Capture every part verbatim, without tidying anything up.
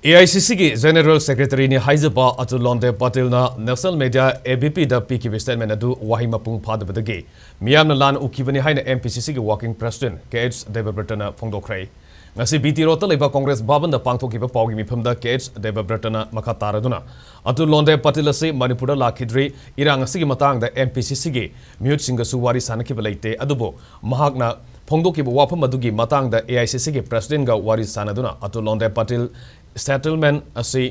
A I C ꯁꯤꯒꯤ General Secretaryꯅꯤ ꯍꯥꯏꯖꯕ ꯑꯇꯨꯜ ꯂꯣꯟꯗꯦ ꯄꯇꯦꯜꯅ national media A B Pꯗ ꯄꯤꯈꯤꯕ statement ꯑꯗꯨ ꯋꯥꯍꯩ ꯃꯄꯨꯡ ꯐꯥꯗꯕꯗꯒꯤ ꯃꯤꯌꯥꯝꯅ ꯂꯥꯟꯅ ꯎꯈꯤꯕꯅꯤ ꯍꯥꯏꯅ M P C Cꯒꯤ Working President K H ꯗꯦꯕꯕ꯭ꯔꯇꯅ ꯐꯣꯡꯗꯣꯛꯈ꯭ꯔꯦ꯫ ꯉꯁꯤ B T Roadꯇ ꯂꯩꯕ Congress ꯚꯕꯟꯗ ꯄꯥꯡꯊꯣꯛꯈꯤꯕ ꯄꯥꯎꯒꯤ ꯃꯤꯐꯝꯗ K H ꯗꯦꯕꯕ꯭ꯔꯇꯅ ꯃꯈꯥ ꯇꯥꯔꯗꯨꯅ, ꯑꯇꯨꯜ ꯂꯣꯟꯗꯦ ꯄꯇꯦꯜ ꯑꯁꯤ ꯃꯅꯤꯄꯨꯔꯗ ꯂꯥꯛꯈꯤꯗ꯭ꯔꯤ, ꯏꯔꯥꯡ ꯑꯁꯤꯒꯤ ꯃꯇꯥꯡꯗ M P C Cꯒꯤ ꯃꯤꯍꯨꯠꯁꯤꯡꯒꯁꯨ ꯋꯥꯔꯤ ꯁꯥꯅꯈꯤꯕ ꯂꯩꯇꯦ, ꯑꯗꯨꯕꯨ ꯃꯍꯥꯛꯅ ꯐꯣꯡꯗꯣꯛꯈꯤꯕ ꯋꯥꯐꯝ ꯑꯗꯨꯒꯤ ꯃꯇꯥꯡꯗ A I C Cꯒꯤ Presidentꯒ ꯋꯥꯔꯤ ꯁꯥꯅꯗꯨꯅ ꯑꯇꯨꯜ ꯂꯣꯟꯗꯦ ꯄꯇꯦꯜ settlement ꯑꯁꯤ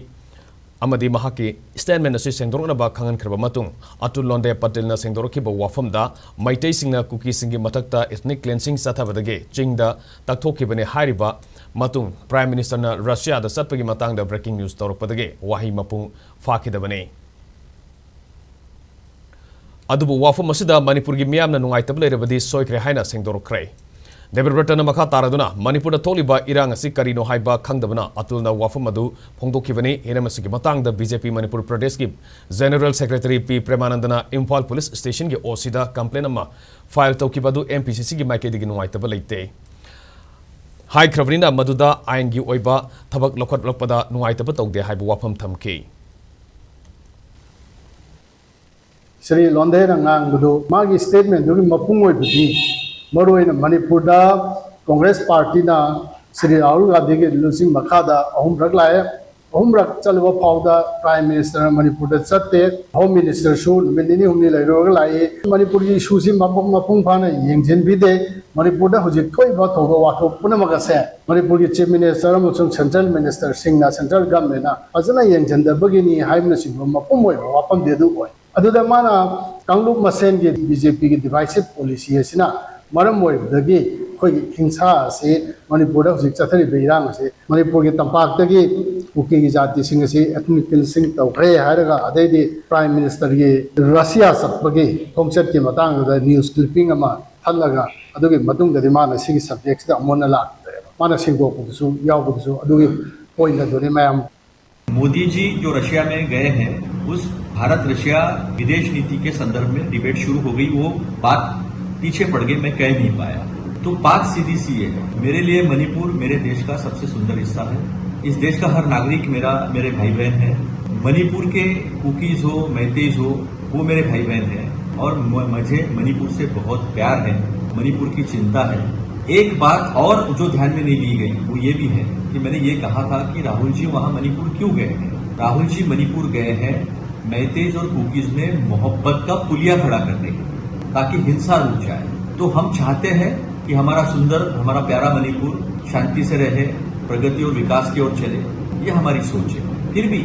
ꯑꯃꯗꯤ ꯃꯍꯥꯛꯀꯤ statement ꯑꯁꯤ ꯁꯦꯡꯗꯣꯔꯛꯅꯕ ꯈꯪꯍꯟꯈ꯭ꯔꯕ ꯃꯇꯨꯡ, ꯑꯇꯨꯜ ꯂꯣꯟꯗꯦ ꯄꯇꯦꯜꯅ ꯁꯦꯡꯗꯣꯔꯛꯈꯤꯕ ꯋꯥꯐꯝꯗ ꯃꯩꯇꯩꯁꯤꯡꯅ ꯀꯨꯀꯤꯁꯤꯡꯒꯤ ꯃꯊꯛꯇ ethnic cleansing ꯆꯠꯊꯕꯗꯒꯤ ꯆꯤꯡꯗ ꯇꯛꯊꯣꯛꯈꯤꯕꯅꯤ ꯍꯥꯏꯔꯤꯕ ꯃꯇꯨꯡ, Prime Ministerꯅ ꯔꯁꯤꯌꯥꯗ ꯆꯠꯄꯒꯤ ꯃꯇꯥꯡꯗ breaking news ꯇꯧꯔꯛꯄꯗꯒꯤ ꯋꯥꯍꯩ ꯃꯄꯨꯡ ꯐꯥꯈꯤꯗꯕꯅꯤ꯫ ꯑꯗꯨꯕꯨ ꯋꯥꯐꯝ ꯑꯁꯤꯗ ꯃꯅꯤꯄꯨꯔꯒꯤ ꯃꯤꯌꯥꯝꯅ ꯅꯨꯡꯉꯥꯏꯇꯕ ꯂꯩꯔꯕꯗꯤ ꯁꯣꯏꯈ꯭ꯔꯦ ꯍꯥꯏꯅ ꯁꯦꯡꯗꯣꯔꯛꯈ꯭ꯔꯦ꯫ ꯗꯦꯕꯕ꯭ꯔꯇꯅ ꯃꯈꯥ ꯇꯥꯔꯗꯨꯅ, ꯃꯅꯤꯄꯨꯔꯗ ꯊꯣꯛꯂꯤꯕ ꯏꯔꯥꯡ ꯑꯁꯤ ꯀꯔꯤꯅꯣ ꯍꯥꯏꯕ ꯈꯪꯗꯕꯅ ꯑꯇꯨꯜꯅ ꯋꯥꯐꯝ ꯑꯗꯨ ꯐꯣꯡꯗꯣꯛꯈꯤꯕꯅꯤ꯫ ꯍꯤꯔꯝ ꯑꯁꯤꯒꯤ ꯃꯇꯥꯡꯗ B J P ꯃꯅꯤꯄꯨꯔ ꯄ꯭ꯔꯗꯦꯁꯀꯤ General Secretary P ꯄ꯭ꯔꯦꯃꯥꯅꯟꯗꯅ ꯏꯝꯐꯥꯜ ꯄꯨꯂꯤꯁ ꯁ꯭ꯇꯦꯁꯟꯒꯤ O Cꯗ complaint ꯑꯃ file ꯇꯧꯈꯤꯕ ꯑꯗꯨ M P C Cꯒꯤ ꯃꯥꯏꯀꯩꯗꯒꯤ ꯅꯨꯡꯉꯥꯏꯇꯕ ꯂꯩꯇꯦ ꯍꯥꯏꯈ꯭ꯔꯕꯅꯤꯅ, ꯃꯗꯨꯗ ꯑꯥꯏꯟꯒꯤ ꯑꯣꯏꯕ ꯊꯕꯛ ꯂꯧꯈꯠꯂꯛꯄꯗ ꯅꯨꯡꯉꯥꯏꯇꯕ ꯇꯧꯗꯦ ꯍꯥꯏꯕ ꯋꯥꯐꯝ ꯊꯝꯈꯤ꯫ ꯁ꯭ꯔꯤ ꯂꯣꯟꯗꯦꯅ ꯉꯥꯡꯕꯗꯨ, ꯃꯥꯒꯤ statementꯗꯨꯒꯤ ꯃꯄꯨꯡ ꯑꯣꯏꯕꯗꯤ, ꯃꯔꯨꯑꯣꯏꯅ ꯃꯅꯤꯄꯨꯔꯗ Congress partyꯅ ꯁ꯭ꯔꯤ ꯔꯥꯍꯨꯜ ꯒꯥꯟꯙꯤꯒꯤ ꯂꯨꯆꯤꯡ ꯃꯈꯥꯗ ꯑꯍꯨꯝꯔꯛ ꯂꯥꯛꯑꯦ꯫ ꯑꯍꯨꯝꯔꯛ ꯆꯠꯂꯨꯕ ꯐꯥꯎꯗ Prime Ministerꯅ ꯃꯅꯤꯄꯨꯔꯗ ꯆꯠꯇꯦ꯫ Home Ministerꯁꯨ ꯅꯨꯃꯤꯠ ꯅꯤꯅꯤ ꯍꯨꯝꯅꯤ ꯂꯩꯔꯨꯔꯒ ꯂꯥꯛꯏ꯫ ꯃꯅꯤꯄꯨꯔꯒꯤ issueꯁꯤ ꯃꯄꯨꯡ, ꯃꯄꯨꯡ ꯐꯥꯅ ꯌꯦꯡꯁꯤꯟꯕꯤꯗꯦ꯫ ꯃꯅꯤꯄꯨꯔꯗ ꯍꯧꯖꯤꯛ ꯊꯣꯛꯏꯕ ꯊꯧꯗꯣꯛ ꯋꯥꯊꯣꯛ ꯄꯨꯝꯅꯃꯛ ꯑꯁꯦ ꯃꯅꯤꯄꯨꯔꯒꯤ Chief Minister ꯑꯃꯁꯨꯡ Central Ministerꯁꯤꯡꯅ, Central Governmentꯅ ꯐꯖꯅ ꯌꯦꯡꯁꯤꯟꯗꯕꯒꯤꯅꯤ ꯍꯥꯏꯕꯅꯆꯤꯡꯕ ꯃꯄꯨꯡ ꯑꯣꯏꯕ ꯋꯥꯐꯝꯗꯤ ꯑꯗꯨ ꯑꯣꯏ꯫ ꯑꯗꯨꯗ ꯃꯥꯅ ꯀꯥꯡꯂꯨꯞ ꯃꯁꯦꯟꯒꯤ BJPꯒꯤ divisive policy ꯑꯁꯤꯅ ꯃꯔꯝ ꯑꯣꯏꯕꯗꯒꯤ ꯑꯩꯈꯣꯏꯒꯤ ꯍꯤꯡꯁꯥ ꯑꯁꯤ, ꯃꯅꯤꯄꯨꯔꯗ ꯍꯧꯖꯤꯛ ꯆꯠꯊꯔꯤꯕ ꯏꯔꯥꯡ ꯑꯁꯤ, ꯃꯅꯤꯄꯨꯔꯒꯤ ꯇꯝꯄꯥꯛꯇꯒꯤ ꯀꯨꯀꯤꯒꯤ ꯖꯥꯇꯤꯁꯤꯡ ꯑꯁꯤ ethnic cleansing ꯇꯧꯈ꯭ꯔꯦ ꯍꯥꯏꯔꯒ, ꯑꯗꯩꯗꯤ Prime Ministerꯒꯤ ꯔꯁꯤꯌꯥ ꯆꯠꯄꯒꯤ ꯈꯣꯡꯆꯠꯀꯤ ꯃꯇꯥꯡꯗꯨꯗ news clipping ꯑꯃ ꯊꯠꯂꯒ, ꯑꯗꯨꯒꯤ ꯃꯇꯨꯡꯗꯗꯤ ꯃꯥꯅ ꯁꯤꯒꯤ subjectꯁꯤꯗ ꯑꯃꯨꯛ ꯍꯟꯅ ꯂꯥꯛꯇ꯭ꯔꯦꯕ꯫ ꯃꯥꯅ ꯁꯦꯡꯗꯣꯛꯄꯗꯨꯁꯨ ꯌꯥꯎꯕꯗꯨꯁꯨ ꯑꯗꯨꯒꯤ point ꯑꯗꯨꯅꯤ ꯃꯌꯥꯝ꯫ मोदी जी जो रशिया में गए हैं, उस भारत रशिया विदेश नीति के संदर्भ में डिबेट शुरू हो गई, वो बात पीछे पड़ गई, मैं कह नहीं पाया। तो बात सीधी सी है, मेरे लिए मणिपुर मेरे देश का सबसे सुंदर हिस्सा है। इस देश का हर नागरिक मेरा मेरे भाई बहन है। मणिपुर के कुकीज हो, मैतेज हो, वो मेरे भाई बहन हैं और म- मुझे मणिपुर से बहुत प्यार है, मणिपुर की चिंता है। एक बात और जो ध्यान में नहीं ली गई वो ये भी है कि मैंने ये कहा था कि राहुल जी वहां मणिपुर क्यों गए हैं। राहुल जी मणिपुर गए हैं मैतेज और कुकीज में मोहब्बत का पुलिया खड़ा करने के, ताकि हिंसा रुक जाए। तो हम चाहते हैं कि हमारा सुंदर, हमारा प्यारा मणिपुर शांति से रहे, प्रगति और विकास की ओर चले, ये हमारी सोच है। फिर भी